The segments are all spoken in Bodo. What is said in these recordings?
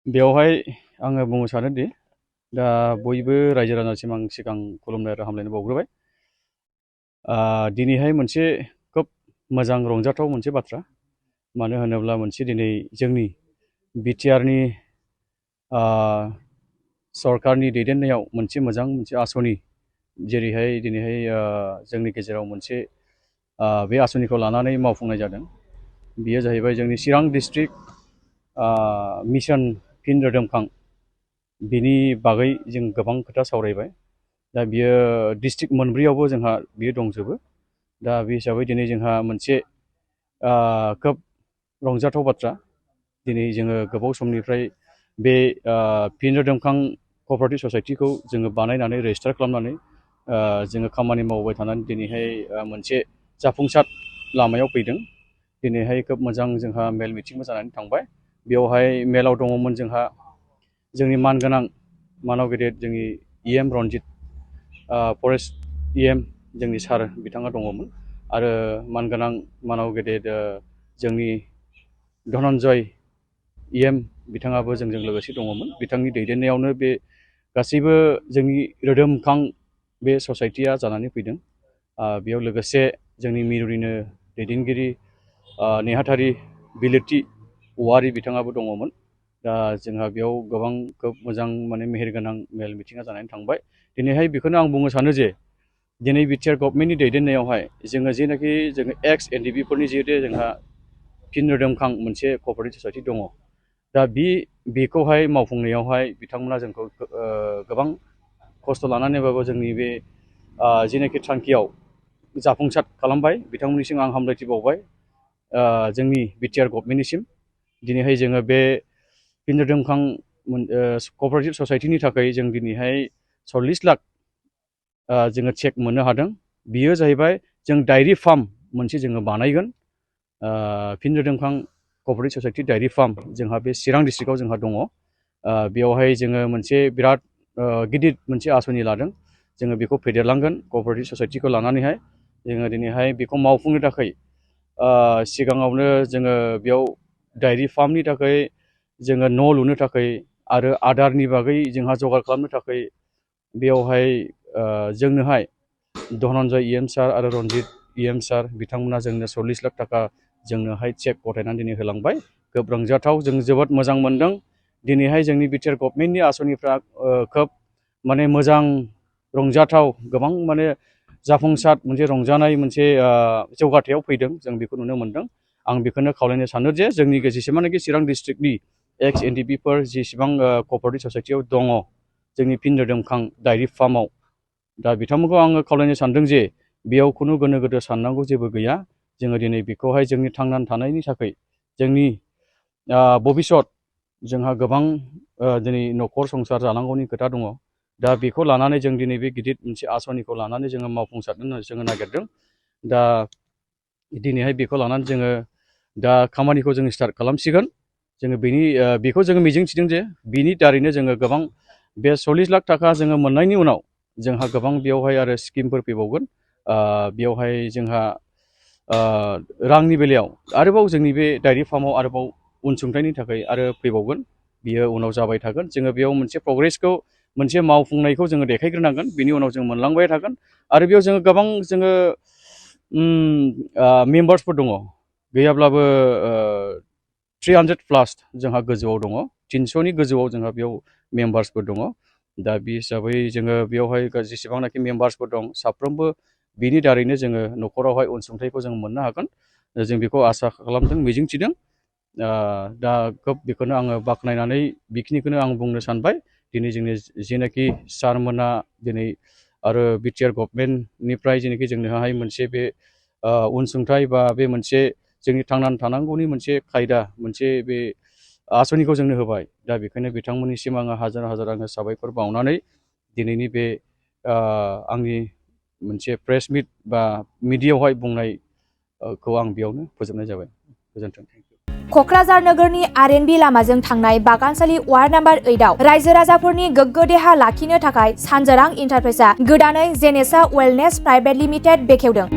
बेवहाय आङो बुंनो सानोदि दा बयबो रायजो राजासिम आं सिगां खुलुमनाय आरो हामलायनाय बावग्रोबाय। दिनैहाय मोनसे खोब मोजां रंजाथाव मोनसे बाथ्रा, मानो होनोब्ला मोनसे दिनै जोंनि बिटिआरनि सरकारनि दैदेननायाव मोनसे मोजां मोनसे आसनि, जेरैहाय दिनैहाय जोंनि गेजेराव मोनसे बे आसनिखौ लानानै मावफुंनाय जादों। बेयो जाहैबाय जोंनि चिरां डिस्ट्रिक्ट मिशन फिन रोदोमखां, बिनि बागै जों गोबां खोथा सावरायबाय। दा बियो डिस्ट्रिक्ट मोनब्रैयावबो जोंहा बियो दंजोबो। दा बे हिसाबै दिनै जोंहा मोनसे खोब रंजाथाव बाथ्रा, दिनै जोङो गोबाव समनिफ्राय बे फिन रोदोमखां क'अपारेटिभ ससाइटिखौ जोङो बानायनानै रेजिस्टार खालामनानै जोङो खामानि मावबाय थानानै दिनैहाय मोनसे जाफुंसार लामायाव फैदों। दिनैहाय खोब मोजां जोंहा मेल मिटिंबो जानानै थांबाय। बेवहाय मेलाव दङमोन जोंहा जोंनि मानगोनां मानाव गेदेर जोंनि EM रनजित फरेस्ट EM जोंनि सार बिथाङा दङमोन, आरो मानगोनां मानाव गेदेर जोंनि धनजय EM बिथाङाबो जोंजों लोगोसे दङमोन। बिथांनि दैदेननायावनो बे गासैबो जोंनि रोदोमखां बे ससाइटिया जानानै फैदों। बेयाव लोगोसे जोंनि मिरुनिनो दैदेनगिरि नेहाथारि बिलिरथि औवारि बिथाङाबो दङमोन। दा जोंहा बेयाव गोबां खोब मोजां माने मेहेरगोनां मेल मिटिङा जानानै थांबाय। दिनैहाय बेखौनो आं बुंनो सानो जे दिनै बिटिआर गभर्नमेन्टनि दैदेननायावहाय जोङो जेनाखि जोङो एक्स NDFB जिहेतु जोंहा फिन रोदोमखां मोनसे क'अपारेटिभ ससाइटि दङ। दा बेखौहाय मावफुंनायावहाय बिथांमोना जोंखौ गोबां खस्थ' लानानैबाबो जोंनि बे जेनाखि थांखियाव जाफुंसार खालामबाय। बिथांमोननिसिम आं हामलायथि बावबाय जोंनि बिटिआर गभर्नमेन्टनिसिम। दिनैहाय जोङो बे फिन रोदोमखां क'अपारेटिभ ससाइटिनि थाखाय जों दिनैहाय 40 लाख जोङो चेक मोननो हादों। बियो जाहैबाय जों डायरि फार्म मोनसे जोङो बानायगोन। फिन रोदोमखां क'अपारेटिभ ससाइटि डायरि फार्म जोंहा बे चिरां डिस्ट्रिक्टआव जोंहा दङ। बेवहाय जोङो मोनसे बिराद गिदिर मोनसे आसनि लादों। जोङो बेखौ फेदेरलांगोन क'अपारेटिभ ससाइटिखौ लानानैहाय। जोङो दिनैहाय बेखौ मावफुंनो थाखाय सिगाङावनो जोङो बेयाव डायरि फार्मनि थाखाय जोङो न' लुनो थाखाय आरो आदारनि बागै जोंहा जगार खालामनो थाखाय बेयावहाय जोंनोहाय धनन्जय EM सार आरो रनजित EM सार बिथांमोना जोंनो 40 लाख थाखा जोंनोहाय चेक गथायनानै दिनै होलांबाय। खोब रंजाथाव, जों जोबोद मोजां मोनदों। दिनैहाय जोंनि बिटिआर गभर्नमेन्टनि आसनिफ्रा खोब माने मोजां रंजाथाव, गोबां माने जाफुंसार मोनसे रंजानाय मोनसे जौगाथायाव फैदों, जों बेखौ नुनो मोनदों। आं बेखौनो खावलायनो सानो जे जोंनि जेसेबांनाखि चिरां डिस्ट्रिक्टनि एक्स NDFBफोर जेसेबां क'अपारेटिभ ससाइटियाव दङ जोंनि फिन रोदोमखां डायरि फार्माव, दा बिथांमोनखौ आङो खावलायनो सानदों जे बेयाव खुनु गोनो गोथो साननांगौ जेबो गैया। जोङो दिनै बेखौहाय जोंनि थांनानै थानायनि थाखाय जोंनि भबिसत जोंहा गोबां दिनै न'खर संसार जानांगौनि खोथा दङ। दा बेखौ लानानै जों दिनै बे गिदिर मोनसे आसनिखौ लानानै जोङो मावफुंसारनो जोङो नागिरदों। दा दिनैहाय बेखौ लानानै जोङो दा खामानिखौ जों स्टार्ट खालामसिगोन। जोङो बेखौ जोङो मिजिंथिदों जे बिनि दारैनो जोङो गोबां बे 40 लाख थाखा जोङो मोननायनि उनाव जोंहा गोबां बेयावहाय आरो स्किमफोर फैबावगोन। बेयावहाय जोंहा रांनि बेलायाव आरोबाव जोंनि बे डायरि फार्माव आरोबाव अनसुंथाइनि थाखाय आरो फैबावगोन। बियो उनाव जाबाय थागोन। जोङो बेयाव मोनसे प्रग्रेसखौ मोनसे मावफुंनायखौ जोङो देखायग्रोनांगोन, बिनि उनाव जों मोनलांबाय थागोन। आरो बेयाव जोङो गोबां जोङो मेम्बार्सफोर दङ, गैयाब्लाबो 300+ जोंहा गोजौआव दङ, 300नि गोजौआव जोंहा बेयाव मेम्बार्सफोर दङ। दा बे हिसाबै जोङो बेयावहाय जेसेबांनाखि मेम्बार्सफोर दं साफ्रोमबो बिनि दारैनो जोङो न'खरावहाय अनसुंथाइखौ जों मोननो हागोन। जों बेखौ आसा खालामदों, मिजिंथिदों। दा खोब बेखौनो आङो बाख्नायनानै बेखिनिखौनो आं बुंनो सानबाय। दिनै जोंनि जेनाखि सारमोना दिनै आरो बिटिआर गभर्नमेन्टनिफ्राय जेनाखि जोंनोहाय मोनसे बे अनसुंथाइ बा बे मोनसे जोंनि थांनानै थानांगौनि मोनसे खायदा, मोनसे बे आसनिखौ जोंनो होबाय। दा बेखायनो बिथांमोननिसिम आङो हाजार हाजार आङो साबायखर बावनानै दिनैनि बे आंनि मोनसे प्रेस मिट बा मिडियायावहाय बुंनायखौ आं बेयावनो फोजोबनाय जाबाय। गोजोन्थों। क'क्राझार नोगोरनि RNB लामाजों थांनाय बागानसालि वार्ड नाम्बार 8आव रायजो राजाफोरनि गोग्गो देहा लाखिनो थाखाय सानजोरां इन्टारप्राइजआ गोदानै जेनेसा वेलनेस प्राइभेट लिमिटेड बेखेवदों।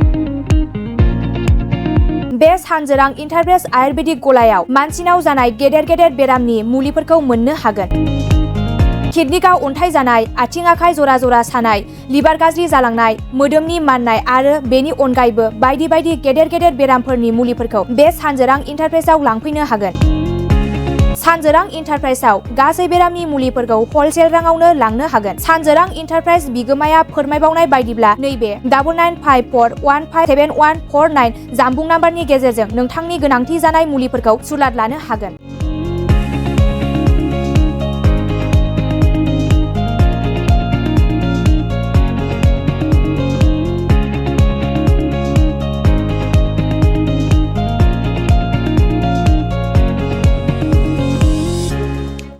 बे सानजोरां इन्टारप्राइज आयुर्वेदिक गलायाव मानसिनाव जानाय गेदेर गेदेर बेरामनि मुलिफोरखौ मोननो हागोन। किडनिकआव अन्थाइ जानाय, आथिं आखाइ जरा जरा सानाय, लिभार गाज्रि जालांनाय, मोदोमनि माननाय आरो बेनि अनगायैबो बायदि बायदि गेदेर गेदेर बेरामफोरनि मुलिफोरखौ बे सानजोरां इन्टारप्राइजआव लांफैनो हागोन। सानजोरां इन्टारप्राइजआव गासै बेरामनि मुलिफोरखौ हलसेल राङावनो लांनो हागोन। सानजोरां इन्टारप्राइज बिगोमाया फोरमायबावनाय बायदिब्ला नैबे 9954157149 जानबुं नाम्बारनि गेजेरजों नोंथांनि गोनांथि जानाय मुलिफोरखौ सुलाद लानो हागोन।